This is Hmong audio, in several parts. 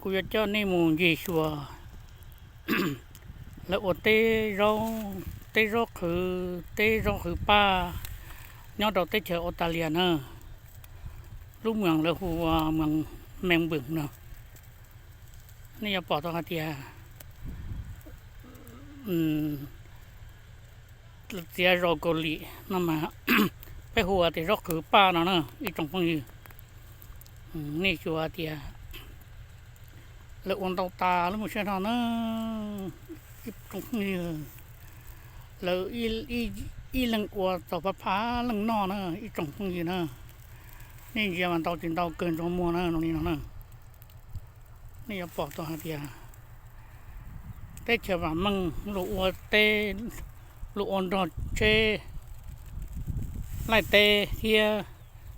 Kuv yuav coj nej mus ncig xyuas lawv ua teb zaub, teb zaub qhwv, teb zaub qhwv paj nyob rau teb chaws Australia na. Lub moos lawv hu ua moos Melbourne no. Nej yuav pom tau hais tias txiav zaub Kaus Lim no mas peb hu ua tias zaub qhwv paj no na ib tsoom phooj ywg. Nej xyuas tias lawv ua ntau tas lub moos sab no na ib tsoom phooj ywg. Lawv ib leeg ua txaus phav phav leej noj na ib tsoom phooj ywg na. Nej ntsia mas ntau tsis ntau kawg ntsej muag na li no na. Nej yuav pom tau hais tias teb chaws vam meej luag ua teb, luag ua nrog tsheb laij teb thiab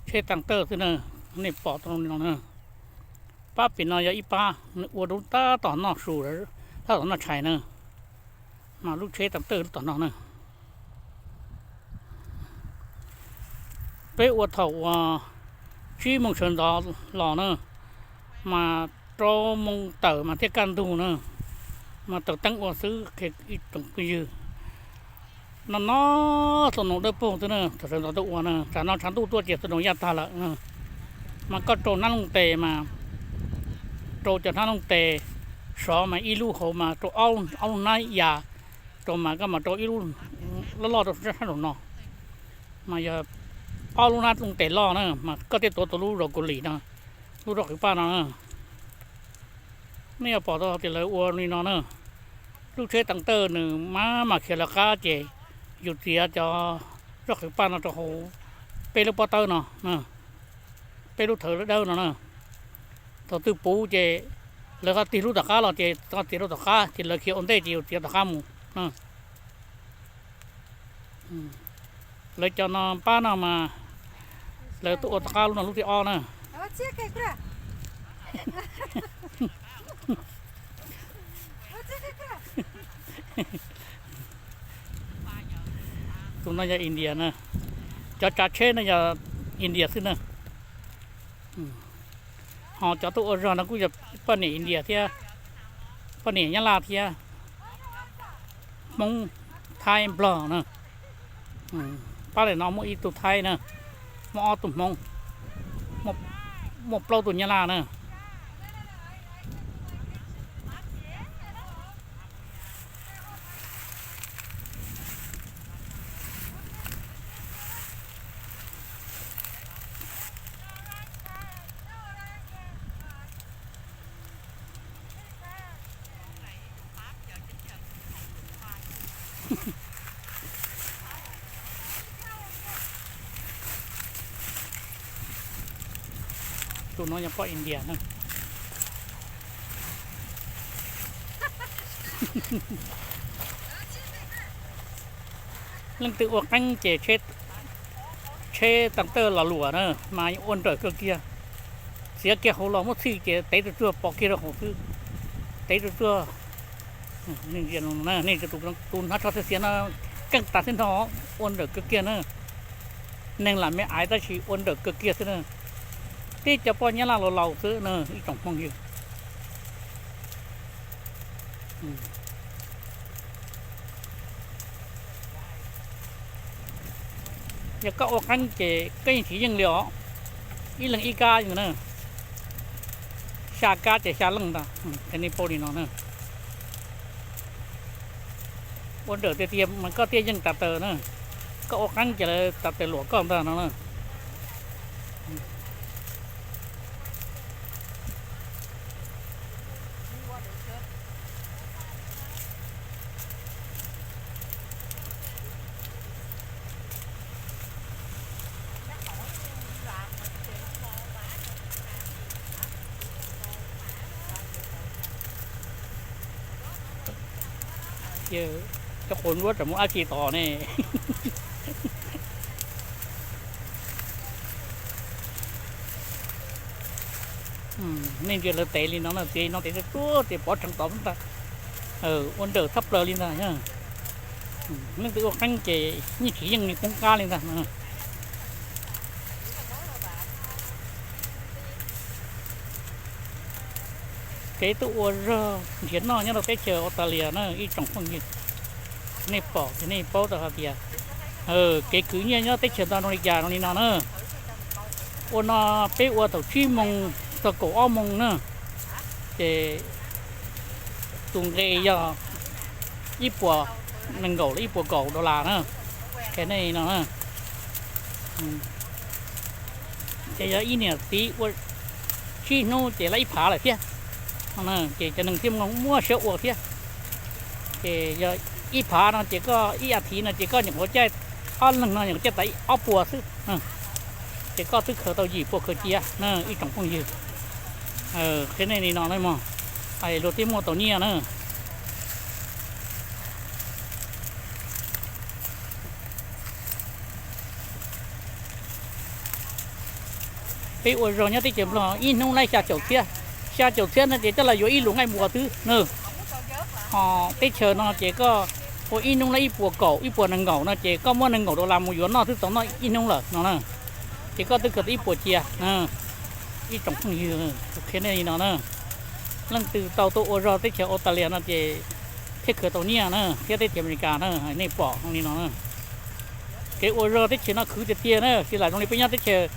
tsheb tav tawj xwb na. Nej pom tau li no na. Pab pem no yog ib pab nws ua dub tab tom noj su, tab tom noj tshais na, mas lub tsheb tav tawj lub tom no na. Peb ua thaum uas tsib moos sawv ntxov los na, mas rau moos tawm mas thiaj kaj ntug na, mas taws teeb ua xwb qhia ib tsoom phooj ywg. No no, xov noos dawb paug xwb na, thaum sawv ntxov tuaj ua na, tsam no tshav ntuj tuaj ces xov noos yaj tag lawm. Mas koj rau hnab looj tes mas, rau cov hnab looj tes sov mas ib lub hauv mas rau ob lub hnab ya, rau mas koj mas rau ib lub loj loj rau sab saum no, mas yog ob lub hnab looj tes loj na, mas koj thiaj tuav tau lub zaub Kaus Lim no, lub zaub qhwv paj no na. Nej yuav pom tau tias lawv ua li no na. Lub tsheb tav tawj nws maj mam khiav lawv qab ces yus txiav cov zaub qhwv paj no rau hauv peb lub pob tawb no, peb lub thawv dawb no na. Thaum twg puv ces lawv ho tig lub tom qab los ces ho txiav rau tom qab ces lawv khiav ua ntej ces yus txiav tom qab mus. Lawv cov no pab no mas lawv tuaj ua tom qab lub no lub thib ob na. Tus no yog India na, cov tsav tsheb no yog India xwb na. Ho cov tuaj ua zog no kuj yog poj niam India thiab, poj niam Nyab Laj thiab, Hmoob, Thaib, Nplog na. Pab ntawm no muaj ib tug Thaib na, muaj ob tug Hmoob, muaj plaub tug Nyab Laj na. Tus no yog poj India na. Leej twg ua qeeb ces tsheb tav tawj los luam na, mas ua nrawm kawg kiag. Txiav kiag hauv los muab txhij ces tev tus tsuag pov kiag rau hauv xwb. Tev tus tsuag. Nej, tus hnav tsho xiav xiav no keej tas xwb nrho, ua nrawm kawg kiag na. Neeg lam me aiv tab sis ua nrawm kawg kiag xwb na. Tib cov poj Nyab Laj laus laus xwb na ib tsoom phooj ywg. Yog koj ua qeeb ces koj yeej tsis yeej li os. Ib leeg ib kab na, xya kab ces xya leej ntag, qhia nej paub li no na. Ua nrawm tiag tiag mas koj thiaj yeej tas taws na. Koj ua qeeb ces lawv tas taws luam koj ntag no na. Cov quav nruab tseem muaj dab tsi tos ne. Nej ntsia lawv tev li no na, txiav li no tev tuaj tuaj ces pov tseev tod ntag. Ua nrawm tshaj plaws li ntag. Leej twg ua qeeb ces yeej tsis yeej li poob qab li ntag. Kev tuaj ua zog nrhiav noj nyob rau teb chaws Australia na ib tsoom phooj ywg, nej pom ces nej paub tau hais tias kev khwv nyiaj nyob teb chaws no zoo li cas no li no na. Ua no peb ua thaum tsib moos txog kaum ob moos na, ces tus nqe yog ib puas nees nkaum los ib puas kaum dollar na. Qhia nej no na, ces yog ib niam txiv ua tsib hnub ces lawv ib phav lawm thiab. Ces cov neeg thiaj muaj siab ua thiab. Ces yog ib phav no ces koj ib as thiv no ces koj nyuam qhuav caij, ob leeg no nyuam qhuav caij tau ob puas xwb, ces koj twb khaws tau yim puas khaws cia na ib tsoom phooj ywg. Qhia nej li no na mog, luag thiaj muaj tau nyiaj na. Peb ua zog nyob teb chaws Nplog ib hnub laib xya caum txhiab, xya caum txhiab no ces coj los yuav ib lus nqaij npua xwb na. Ho teb chaws no ces koj ua ib hnub laib ib puas kaum ib puas nees nkaum no ces koj muab nees nkaum dollar mus yuav noj twb tau noj ib hnub lawm no na. Ces koj twb khaws tau ib puas cia na ib tsoom phooj ywg. Kuv qhia nej li no na, leej twg tau tuaj ua zog teb chaws Australia no ces thiaj khaws tau nyiaj na thiab teb chaws Amelikas na, nej pom li no na. Kev ua zog teb chaws no khwv tiag tiag na, tsis lam zoo li peb nyob teb chaws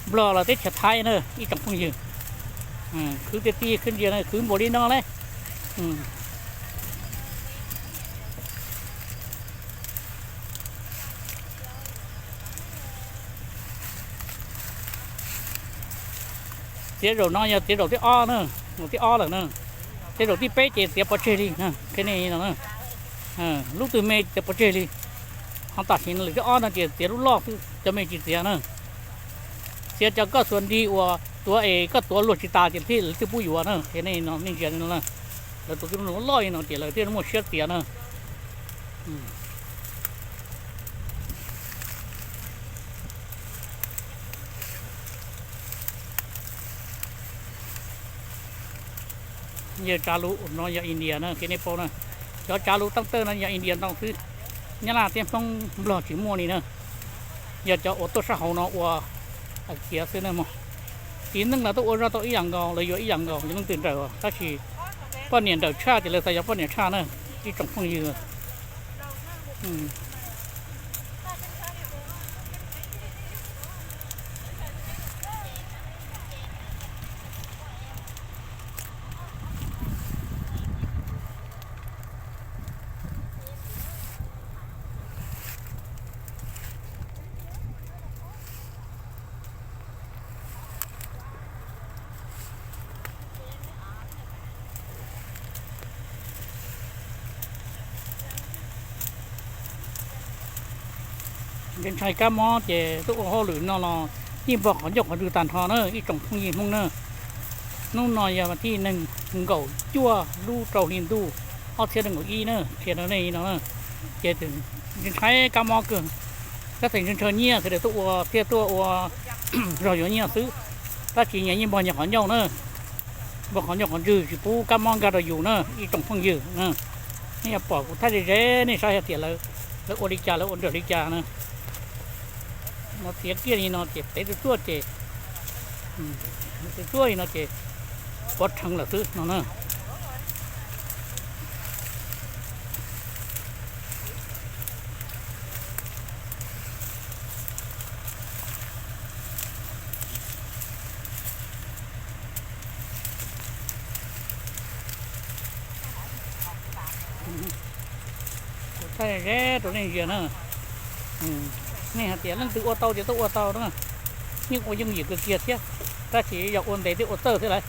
Nplog los teb chaws Thaib na ib tsoom phooj ywg. Khwv tiag tiag, khwv ntsia na, khwv npaum li no ne. Txiav zaum no yog txiav zaum thib ob na, zaum thib ob lawm na. Txiav zaum thib peb ces txiav pov tseg li, qhia nej no na. Lub twg me txiav pov tseg li. Ho tam sim no lwm thib ob no ces txiav lub loj xwb, cov me tsis txiav na. Txiav cov koj xuas nrig uas tuav es koj tuav luag tsis tas ces thiaj li twb pub yuav na, qhia nej no, nej ntsia no na. Lawv tuav tib lub loj li no ces lawv thiaj muaj siab txiav na. Yawg tsav lus no yog India na, qhia nej paub na. Cov tsav lus tawj tawj no yog India ntau xwb. Nyab Laj thiab Hmoob Nplog tsis muaj li na. Yog cov uas tuaj sab hauv no ua hais tias xwb na mog. Txiv neej los tuaj ua zog tau ib yam nkaus, lawv yuav ib yam nkaus yog leej twg nrawm, tab sis poj niam nrawm tshaj ces lawv xav yog poj niam tshaj na, ib tsoom phooj ywg. Ntshai kab mob ces tuaj ua hauj lwm no los yeej npog qhov ncauj qhov ntswg tag nrho na ib tsoom phooj ywg Hmoob na. Hnub no yog vas thib nees nkaum cuaj lub rau hli ntuj ob txhiab nees nkaum ib na, qhia rau nej no na. Ces ntshai kab mob kawg, tab sis ntshaw ntshaw nyiaj sawv daws tuaj ua thiaj tuaj ua zog yuav nyiaj xwb, tab sis nyias yeej npog nyias qhov ncauj na. Npog qhov ncauj qhov ntswg tsis pub kab mob nkag rau yus na ib tsoom phooj ywg. Nej yuav pom kuv thaij ze ze nej saib hais tias lawv ua li cas lawv ua nrawm li cas na. No txiav kiag li no ces pem tsuaj tsuaj ces, tsuaj tsuaj li no ces pov rheev lawm xwb no na. Kuv thaij ze rau nej ntsia na. Nej hais tias leej twg ua tau ces tuaj ua tau na. Yeej ua yooj yim kawg kiag thiab, tab sis yog ua ntev thiab ua txawj thiab lawm.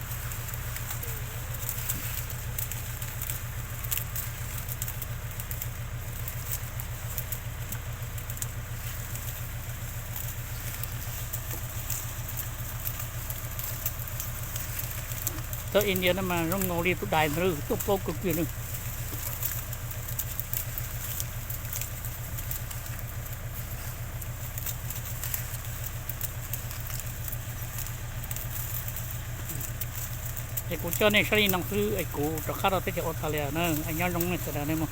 Cov India no mas zoo nkaus li tus dais ntawd, tuaj plaub kawg kiag na. Es kuv coj nej saib li no xwb es kuv rov qab rau teb chaws Australia na, es nyob zoo nej sawv daws nej mog.